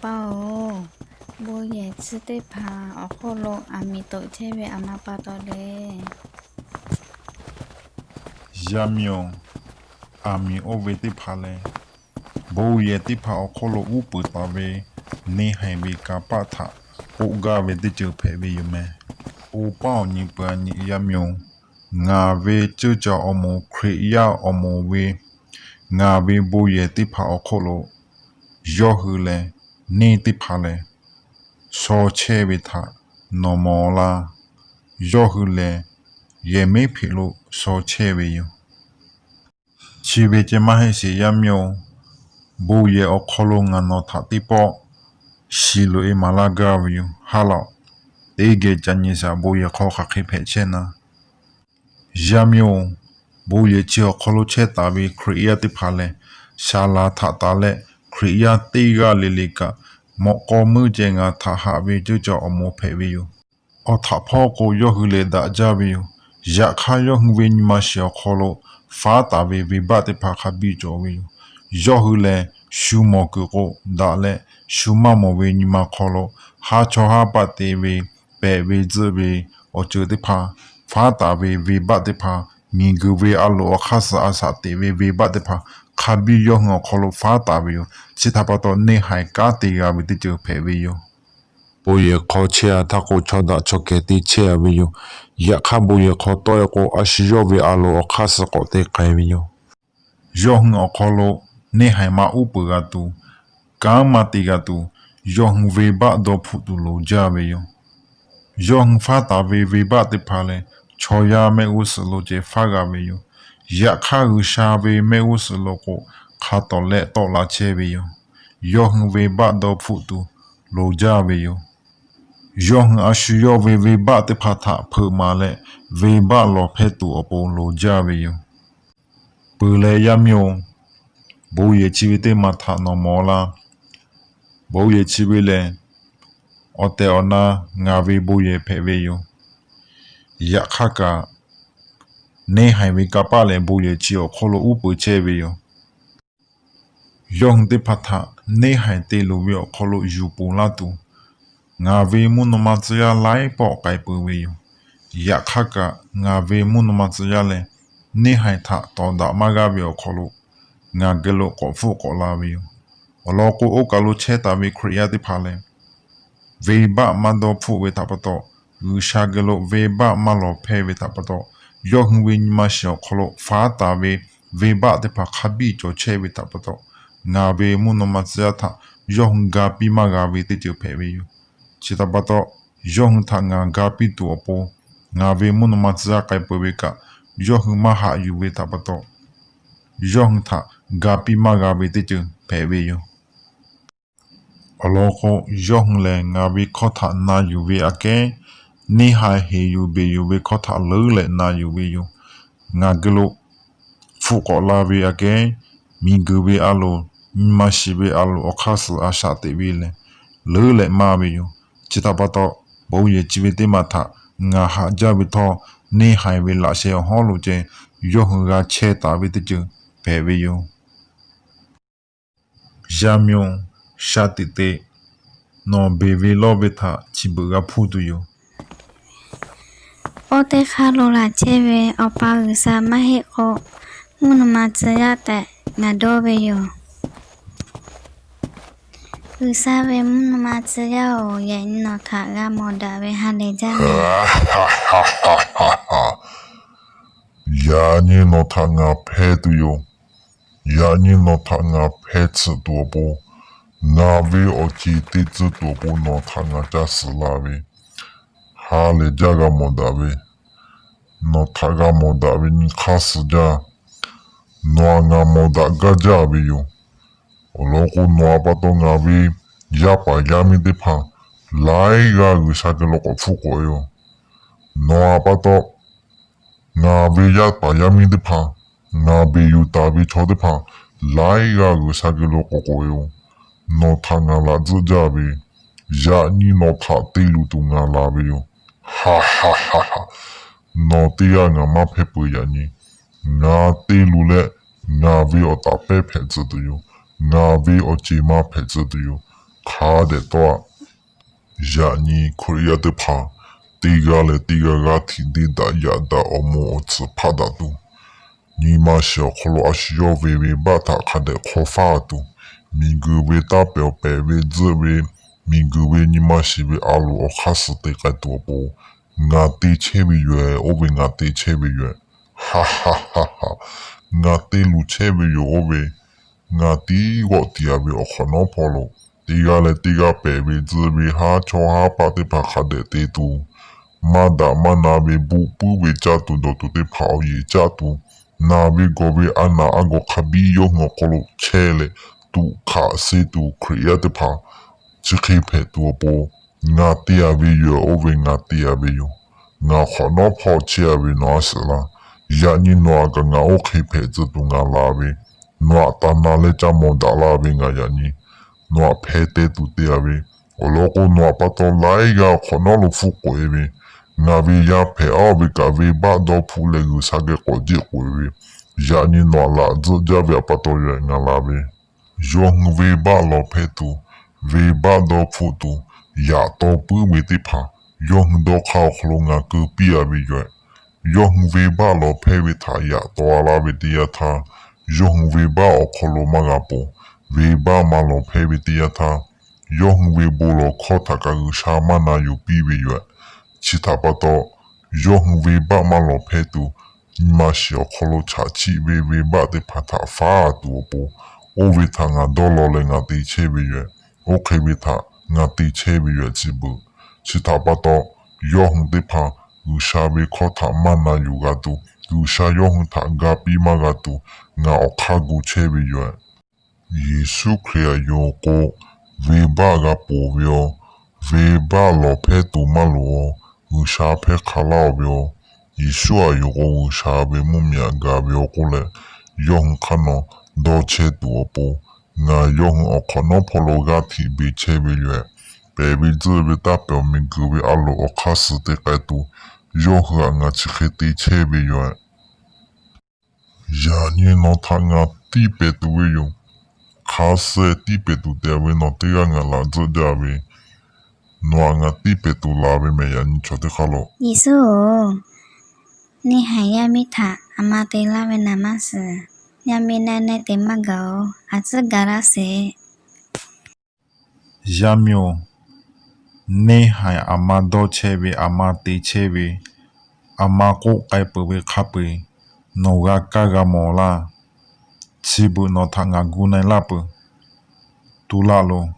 Pa-oˬ, bon yehˬ chi teˇ hpaˍ awˬ hk'oˆ lo aˬ miˍ toꞈ chehˇ ve aˬ ma pa taw le. Yaˇ miˇ-oˬ, aˬ miˍ oˇ ve teˇ hpaˍ lehˬ, bon yehˬ teˇ hpaˍ awˬ hk'oˆ lo uˉ peunˍ taˍ ve neˇ haiˬ ve kanˇ paˆ htaꞈ k'oˆ gaˇ ve teˇ ceuˬ hpehꞈ ve yoˬ meh. Oˇ paˆ awˬ nyi peuˬ a nyi yaˇ miˇ-oˬ, ngaˬ ve ceuˇ caˬ awˬ moˍ Hkriꞈ yaˇ awˬ moˍ ve ngaˬ ve bon yehˬ teˇ hpaˍ awˬ hk'oˆ lo yawˇ hui lehˬ, neˇ teˇ hpaˍ lehˬ, shaw chehˇ ve htaꞈ nawˬ mawˬ laˇ. Yawˇ hui lehˬ, yehˬ miˉ hpeꞈ lo shaw chehˇ ve yoˬ. Chi ve ceh maˇ heˆ sheˍ yaˇ miˇ-oˬ, bon yehˬ awˬ hk'aw lo ngaˬ nawˬ htaꞈ teˇ pawˆ shiˍ loꞈ-e maˍ laˇ gaˇ ve yoˬ. Ha laꞈ, teˇ geh ca nyi shaˍ, bon yehˬ hk'aw hk'aˬ hk'e hpehꞈ chehˇ na. Yaˇ miˇ-oˬ, bon yehˬ chi awˬ hk'aw lo chehˇ taˍ ve Hkriꞈ yaˇ teˇ hpaˍ lehˬ, shaˍ laˬ htaꞈ taˍ leh Hkriꞈ yaˇ teˇ g'aˇ le le kaꞈ, mawꞈ k'aw meuˇ ceh ngaˬ htaꞈ haꞈ ve ceuˇ caˬ awˬ moˍ hpehꞈ ve yoˬ. Awˬ htaꞈ hpawˇ k'o, yawˇ hui lehˬ daꞈ jaˇ ve yoˬ. Yaꞈ hk'aˇ, yawˇ hui ve nyi ma shiˍ awˬ hk'aw lo faˉ taˍ ve venˇbaˆ teˇ hpaˍ hk'a biˇ cawˬ ve yoˬ. Yawˇ hui lehˬ, shu mawˬ kuiˬ k'o daꞈ leh, shu maˇ mawˬ ve nyi ma hk'aw lo haˉ chawˇ haˉ paˆ te ve, pehꞈ ve tzuhˆ ve awˬ ceuˬ teˇ hpaˍ, faˉ taˍ ve venˇbaˆ teˇ hpaˍ, miˬguiˬ ve a loˍ awˬ hk'aˇ suh a shaꞈ teꞈ ve venˇbaˆ teˇ hpaˍ hk'a biˇ yawˇ hui awˬ hk'aw lo faˉ taˍ ve yoˬ. Chi htaꞈ pa taw, neˇ haiˬ kanˉ te g'a ve teˇ ceuˬ hpehꞈ ve yoˬ. Bon yehˬ hk'aw chehˇ-a htaˇ k'o, chaw daꞈ chaw kehˬ te chehˇ-a ve yoˬ. Yaꞈ hk'aˇ, bon yehˬ hk'aw tawˆ-e k'o, a shu yawˇ ve a loˍ awˬ hk'aˇ suh k'awꞈ te k'ai ve yoˬ. Yawˇ hui awˬ hk'aw lo neˇ haiˬ maˇ uˉ peunˍ g'a tuˬ, kanˉ maˇ te g'a tuˬ, yawˇ hui venˇbaˆ dawˇ hpfuhˆ tuˬ loˍ jaˇ ve yoˬ. Yawˇ hui faˉ taˍ ve venˇbaˆ teˇ hpaˍ lehˬ, chaw yaˇ mehˆ g'uˇ suhˍ lo ceh faˉ g'a ve yoˬ. Yaꞈ hk'aˇ, G'uiˬsha ve mehˆ g'uˇ suhˍ lo k'o, hk'a tawˍ lehˆ tawˆ la chehˇ ve yoˬ. Yawˇ hui venˇbaˆ dawˇ hpfuhˆ tuˬ loˍ jaˇ ve yoˬ. Yawˇ hui a shu yawˇ ve venˇbaˆ teˇ hpaˍ htaꞈ hpeuꞈ maˍ leh, venˇbaˆ lawˬ hpehˇ tuˬ awˬ pon loˍ jaˇ ve yoˬ. Peuˬ leh yaˇ miˇ-oˬ, bon yehˬ chi ve teˇ maˬ htaꞈ nawˬ mawˬ laˇ. Bon yehˬ chi ve lehˬ, awˬ tehˬ awˬ na ngaˬ ve bon yehˬ hpehꞈ ve yoˬ. Yaꞈ hk'aˇ kaꞈ, neˇ haiˬ ve kanˇ paˆ lehˬ, bon yehˬ chi awˬ hk'oˆ lo uˉ peunˍ chehˇ ve yoˬ. Yawˇ hui teˇ hpaˍ htaꞈ neˇ haiˬ te luˬ ve awˬ hk'aw lo yuˬ ponˬ laˇ tuˬ, ngaˬ ve mvuhˇ naw ma tcuh yaˇ laiˉ pawˆ k'ai peuˬ ve yoˬ. Yaꞈ hk'aˇ kaꞈ, ngaˬ ve mvuhˇ naw ma tcuh yaˇ lehˬ, neˇ haiˬ htaꞈ tawˍ daꞈ maˇ g'aˇ ve awˬ hk'aw lo ngaˬ geh lo k'awꞈ hpfuhˆ k'awꞈ la ve yoˬ. Awˬ lawn k'o, oˇ kaˬ lo chehˇ taˍ ve Hkriꞈ yaˇ teˇ hpaˍ lehˬ, venˇbaˆ maˇ dawˇ hpfuhˆ ve htaꞈ pa taw, G'uiˬsha geh lo venˇbaˆ maˇ lawˬ hpehˇ ve htaꞈ pa taw, yawˇ hui ve nyi ma shiˍ awˬ hk'aw lo faˉ taˍ ve venˇbaˆ teˇ hpaˍ hk'a biˇ cawˬ chehˇ ve htaꞈ pa taw, ngaˬ ve mvuhˇ naw ma tcuh yaˇ htaꞈ yawˇ hui ga piˇ maˇ g'a ve teˇ ceuˬ hpehꞈ ve yoˬ. Chi htaꞈ pa taw, yawˇ hui htaꞈ ngaˬ ga piˇ tuˬ awˬ pon, ngaˬ ve mvuhˇ naw ma tcuh yaˇ k'ai peuˬ ve kaꞈ, yawˇ hui maˇ haꞈ yuˬ ve htaꞈ pa taw, yawˇ hui htaꞈ ga piˇ maˇ g'a ve teˇ ceuˬ hpehꞈ ve yoˬ. Awˬ lawn k'o, yawˇ hui lehˬ ngaˬ ve hkawˇ htaꞈ na yuˬ ve aꞈ kehˉ, neˇ haiˬ heˍ yuˬ beˬ yuˬ ve hkawˇ htaꞈ leuˉ leh na yuˬ ve yoˬ. Ngaˬ geh lo hpfuhˆ k'awꞈ la ve aꞈ kehˉ, miˬguiˬ ve a loˍ, nyi ma shiˍ ve a loˍ awˬ hk'aˇ suh a shaꞈ teꞈ ve lehˬ, leuˉ leh maˇ ve yoˬ. Chi htaꞈ pa taw, bon yehˬ chi ve teˇ maˬ htaꞈ ngaˬ haꞈ jaˇ ve htawˇ, neˇ haiˬ ve laꞈ sheh awˬ hawˉ lo ceh yawˇ hui g'a chehˇ taˍ ve teˇ ceuˬ hpehꞈ ve yoˬ. Yaˇ miˇ-oˬ, shaˉ tiꞈ te. Nawˬ beˬ ve lawˇ ve htaꞈ chi beuꞈ g'a hpuˇ tuˬ yoˬ. Oˇ teˇ hk'aˇ lo laˬ chehˇ ve Awˬ pa G'uiˬsha maˇ heˆ k'o, mvuhˇ naw ma tcuh yaˇ tehꞈ ngaˬ dawˇ ve yoˬ. G'uiˬsha ve mvuhˇ naw ma tcuh yaˇ-oˬ, yaꞈ nyi nawˬ htaꞈ g'a mawˬ daꞈ ve ha lehˬ jaˇ mehˍ. Yaꞈ nyi nawˬ htaꞈ ngaˬ hpeh tuˬ yoˬ. Yaꞈ nyi nawˬ htaꞈ ngaˬ hpeh tsuhꞈ tuˬ awˬ pon, ngaˬ ve awˬ ceˬ te tcuh tuˬ awˬ pon nawˬ htaꞈ ngaˬ ca suhˍ la ve ha lehˬ jaˇ g'a mawˬ daꞈ ve, nawˬ htaꞈ g'a mawˬ daꞈ ve nyi hk'aˇ suh jaˇ. Nawˬ-aꞈ ngaˬ mawˬ daꞈ gaˇ jaˇ ve yoˬ. Awˬ lawn k'o, nawˬ-aꞈ pa taw ngaˬ ve yaˇ paˍ yaˇ miˇ teˇ hpaˍ laiˉ g'aˇ G'uiˬsha geh lo k'awꞈ hpfuhˆ k'awꞈ-e yoˬ. Nawˬ-aꞈ pa taw ngaˬ ve yaˇ paˍ yaˇ miˇ teˇ hpaˍ, ngaˬ beˬ yuˬ taˍ ve chaw teˇ hpaˍ laiˉ g'aˇ G'uiˬsha geh lo k'awꞈ k'oꞈ-e yoˬ. Nawˬ htaꞈ ngaˬ laꞈ tzuhˆ jaˇ ve, yaꞈ nyi nawˬ htaꞈ te luˬ tuˬ ngaˬ laˬ ve yoˬ. Nawˬ teˇ g'aˇ ngaˬ maˇ hpeh peuˬ yaꞈ nyi. Ngaˬ te luˬ leh, ngaˬ ve awˬ taˍ pehˇ hpehꞈ tcuh tuˬ yoˬ. Ngaˬ ve awˬ ceˬ maˇ hpehꞈ tcuh tuˬ yoˬ. hk'a dehꞈ tawˆ-a. Yaꞈ nyi Hkriꞈ yaˇ teˇ hpaˍ, teˇ g'aˇ leh teˇ g'aˇ g'aˇ htiꞈ deˇ daꞈ yaꞈ daꞈ awˬ moˍ awˬ tsuhꞈ hpaˆ daꞈ tuˬ, nyi ma shiˍ awˬ hk'aw lo a shu yawˇ ve venˇbaˆ htaꞈ hk'a dehꞈ hk'aw faˉ-a tuˬ, miˬguiˬ ve taˇ pehˬ awˬ pehꞈ ve tzuhˆ ve, miˬguiˬ ve nyi ma shiˍ ve a loˍ awˬ hk'aˇ suh te k'ai tuˬ awˬ pon, ngaˬ te chehˇ ve yoˬ-ehˍ. Oˇ ve ngaˬ te chehˇ ve yoˬ-ehˍ. Ngaˬ te luˬ chehˇ ve yoˬ. Oˇ ve ngaˬ tiˉ g'awˆ tiꞈ-a ve awˬ hk'awꞈ nawˉ hpawˇ lo, teˇ g'aˇ leh teˇ g'aˇ pehˬ ve tzuhˆ ve haˉ chawˇ haˉ paˆ teˇ hpaˍ hk'a dehꞈ te tuˬ, maˇ daꞈ maˇ na ve buˆ puiˉ ve caˇ tuˬ dawˬ tuˬ teˇ hpaˍ awˬ yeˬ caˇ tuˬ, naˬ ve gawˬ ve a naˬ a gawˬ hk'a biˇ yawˇ hui awˬ hk'aw lo chehˇ leh, tuꞈ hkaꞈ suh tuˬ Hkriꞈ yaˇ teˇ hpaˍ chi hk'e hpehꞈ tuˬ awˬ pon, ngaˬ te-a ve yoˬ. Oˇ ve ngaˬ te-a ve yoˬ. Ngaˬ hk'awꞈ nawˉ hpawˇ chehˇ-a ve nawˬ a suhˍ laˇ. Yaꞈ nyi nawˬ-aꞈ kaꞈ ngaˬ oˇ hk'e hpehꞈ tcuh tuˬ ngaˬ la ve, nawˬ-aꞈ taˍ naˍ leh ca mawˬ daꞈ laˇ ve ngaˬ yaꞈ nyi nawˬ-aꞈ hpeh teh tuˬ te-a ve, awˬ lawn k'o, nawˬ-aꞈ pa taw laiˉ g'aˇ awˬ hk'awꞈ nawˉ lo hpfuhˆ k'oꞈ-e ve, ngaˬ ve yaˇ hpehꞈ-aˉ ve kaꞈ venˇbaˆ dawˇ hpfuhˆ leh G'uiˬsha geh k'awꞈ jeˆ k'oꞈ-e ve, yaꞈ nyi nawˬ-aꞈ laꞈ tzuhˆ jaˇ ve pa taw yaꞈ ngaˬ la ve, yawˇ hui venˇbaˆ lawˬ hpehˇ tuˬ, venˇbaˆ dawˇ hpfuhˆ tuˬ, yaꞈ taw puiˉ ve teˇ hpaˍ yawˇ hui dawˇ hk'aˇ awˬ hk'aw lo ngaˬ keu piˇ-a ve yoˬ-ehˍ. Yawˇ hui venˇbaˆ lawˬ hpehˇ ve htaꞈ yaꞈ taw-a laˇ ve teˇ yanˇ htaˇ, yawˇ hui venˇbaˆ awˬ hk'aw lo maˇ g'a ponˬ. Venˇbaˆ maˇ lawˬ hpehˇ ve teˇ yanˇ htaˇ, yawˇ hui ve bon lawˬ hkawˇ htaꞈ kaꞈ G'uiˬsha maˇ na yuˬ piˇ ve yoˬ-ehˍ. Chi htaꞈ pa taw, yawˇ hui venˇbaˆ maˇ lawˬ hpehˇ tuˬ, nyi ma shiˍ awˬ hk'aw lo chaꞈ chiˆ ve venˇbaˆ teˇ hpaˍ htaꞈ faˉ-a tuˬ awˬ pon, oˇ ve htaꞈ ngaˬ dawˇ law leh ngaˬ te chehˇ ve yoˬ-ehˍ. Oˇ hk'e ve htaꞈ ngaˬ te chehˇ ve yoˬ-ehˍ chi beuꞈ. Chi htaꞈ pa taw, yawˇ hui teˇ hpaˍ G'uiˬsha ve hkawˇ htaꞈ maˇ na yuˬ g'a tuˬ, G'uiˬsha yawˇ hui htaꞈ ga piˇ maˇ g'a tuˬ, ngaˬ awˬ hk'aˇ gu chehˇ ve yoˬ-ehˍ. Yeˍsuˆ Hkriꞈ aꞈ yonˍ k'o, venˇbaˆ g'a ponˬ ve yoˬ. Venˇbaˆ lawˬ hpehˇ tuˬ maˇ loˍ-oˬ. G'uiˬsha hpehˇ hk'a laˇ-oˬ ve yoˬ. Yeˍsuˆ aꞈ yonˍ k'o, G'uiˬsha ve mvuhˇmiˬ aꞈ ga ve yoˬ k'oˆ leh, yawˇ hui hk'aˇ nawˬ dawˇ chehˇ tuˬ awˬ pon, ngaˬ yawˇ hui awˬ hk'awꞈ nawˉ hpawˇ lo g'aˇ htiꞈ beˬ chehˇ ve yoˬ-ehˍ. Pehˬ ve tzuhˆ ve taˇ pehˬ awˬ miˬguiˬ ve a loˍ awˬ hk'aˇ suh te k'ai tuˬ, yawˇ hui aꞈ ngaˬ chi hk'e te chehˇ ve yoˬ-ehˍ. Yaꞈ nyi nawˬ htaꞈ ngaˬ tiˇ pehˍ tuˬ ve yoˬ. Hk'a suh tiˇ pehˍ tuˬ tehꞈ ve nawˬ teˇ g'aˇ ngaˬ laꞈ tzuhˆ jaˇ ve, nawˬ aꞈ ngaˬ tiˇ pehˍ tuˬ laˬ ve mehˍ. Yaꞈ nyi chaw teˇ hk'aˇ lo, Yeˍsuˆ-oˬ, neˇ haiˬ yaˇ miˇ htaꞈ aˬ ma te laˇ ve naˍ maˇ suhˍ. Yaˇ miˇ naˆ neˇ te maˇ gaˬ-oˬ. Aˬ tcuhˉ gaˬ laˇ sheˍ. Yaˇ miˇ-oˬ, neˇ haiˬ aˬ ma dawˇ chehˇ ve, aˬ ma te chehˇ ve, aˬ ma k'oˆ k'ai peuˬ ve hk'a peu-eˬ nawˬ g'a kaˇ g'a mawˬ laˇ. Chi beuꞈ nawˬ htaꞈ ngaˬ gu na-e laˇ peuˬ. Tu laˇ loˬ.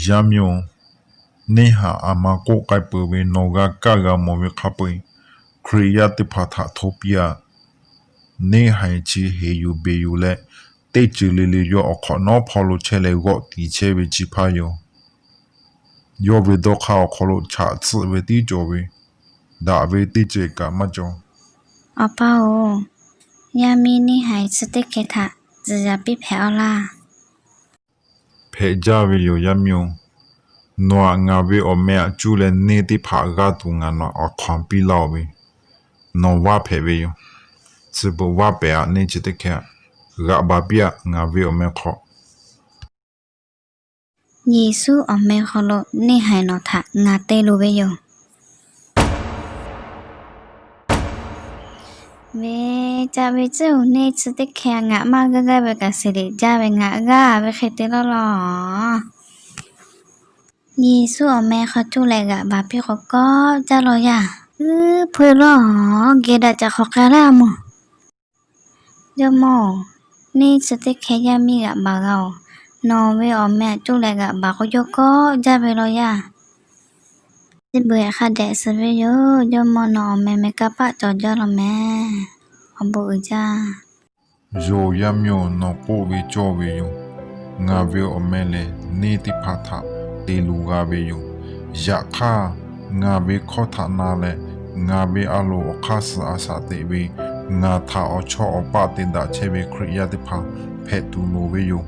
Yaˇ miˇ-oˬ, neˇ haiˬ aˬ ma k'oˆ k'ai peuˬ ve nawˬ g'a kaˇ g'a mawˬ ve hk'a peu-eˬ, Hkriꞈ yaˇ teˇ hpaˍ htaꞈ hto piˇ-a. Neˇ haiˬ chi heˍ yuˬ beˬ yuˬ leh, teˇ ceuˬ le le yawˇ awˬ hk'awꞈ nawˉ hpawˇ lo chehˇ leh g'awˆ tiꞈ chehˇ ve chi hpaˇ yoˬ. Yawˇ ve dawˇ hk'aˇ awˬ hk'aw lo chaꞈ tsuhˆ ve tiˉ cawˬ ve, daꞈ ve teˇ ceuˬ kaꞈ maˇ cawˬ. Awˬ pa-oˬ, yaˇ miˇ neˇ haiˬ chi teˇ hkeh htaꞈ tcuh yaꞈ piˇ hpehꞈ-aw laˇ. Hpehꞈ jaˇ ve yoˬ, yaˇ miˇ-oˬ. Nawˬ aꞈ ngaˬ ve awˬ meh aꞈ cuˇ leh neˇ teˇ hpaˍ g'aˇ tuˬ ngaˬ nawˬ aꞈ hk'aw piˇ laˇ-oˬ ve, nawˬ vaˇ hpehꞈ ve yoˬ. Chi beuꞈ vaˇ pehˍ-aꞈ. Neˇ chi teˇ hkeh g'aꞈ baˬ piˇ-aꞈ ngaˬ ve awˬ meh hk'aw. Yeˍsuˆ awˬ meh hk'aw lo neˇ haiˬ nawˬ htaꞈ ngaˬ te luˬ ve yoˬ. Ve, ca ve tcuhˉ-oˬ, neˇ chi teˇ hkeh ngaˬ maˇ g'aˇ g'aˇ ve kaꞈ seˍ liꞈ jaˇ ve ngaˬ g'aˇ ve hk'e te lawˇ lawˇ. Yeˍsuˆ awˬ meh hk'aw cuˇ leh g'aꞈ baˬ piˇ k'o kawˆ jaˇ law yaˇ. Uiˉ hpeuꞈ lawˇ, geh daꞈ ca hk'awꞈ k'ai laˇ mawˬ. Jawˇmawˇ-oˬ, neˇ chi teˇ hkeh yaˇ miˇ g'aꞈ baˬ g'a-oˬ. Nawˬ ve awˬ meh aꞈ cuˇ leh g'aꞈ baˬ k'o yawˇ kawˆ jaˇ ve law yaˇ. Chi beuꞈ hk'a dehꞈ suh ve yoˬ. Jawˇmawˇ nawˬ awˬ meh meh kanˇ paˆ cawˬ jaˇ law mehˍ. Awˬ bon uiˍ jaˇ. Yoˬ, yaˇ miˇ-oˬ, nawˬ k'oˆ ve cawˇ ve yoˬ. Ngaˬ ve awˬ meh lehˬ neˇ teˇ hpaˍ htaꞈ te luˬ g'a ve yoˬ. Yaꞈ hk'aˇ, ngaˬ ve hkawˇ htaꞈ na leh, ngaˬ ve a loˍ awˬ hk'aˇ suh a shaꞈ teꞈ ve, ngaˬ htaꞈ awˬ chawˇ awˬ paˆ te daꞈ chehˇ ve Hkriꞈ yaˇ teˇ hpaˍ hpehꞈ tuˬ loˍ ve yoˬ.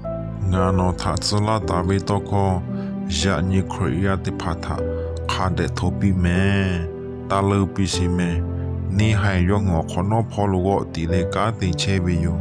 Ngaˬ nawˬ htaꞈ tcuh laˇ taˍ ve tawˇ hkawˇ, yaꞈ nyi Hkriꞈ yaˇ teˇ hpaˍ htaꞈ hk'a dehꞈ hto piˇ mehˍ. Taˇ leuˇ piˇ sheˍ mehˍ. Neˇ haiˬ yawˇ hui awˬ hk'awꞈ nawˉ hpawˇ lo g'awˆ tiꞈ leh kanˉ te chehˇ ve yoˬ.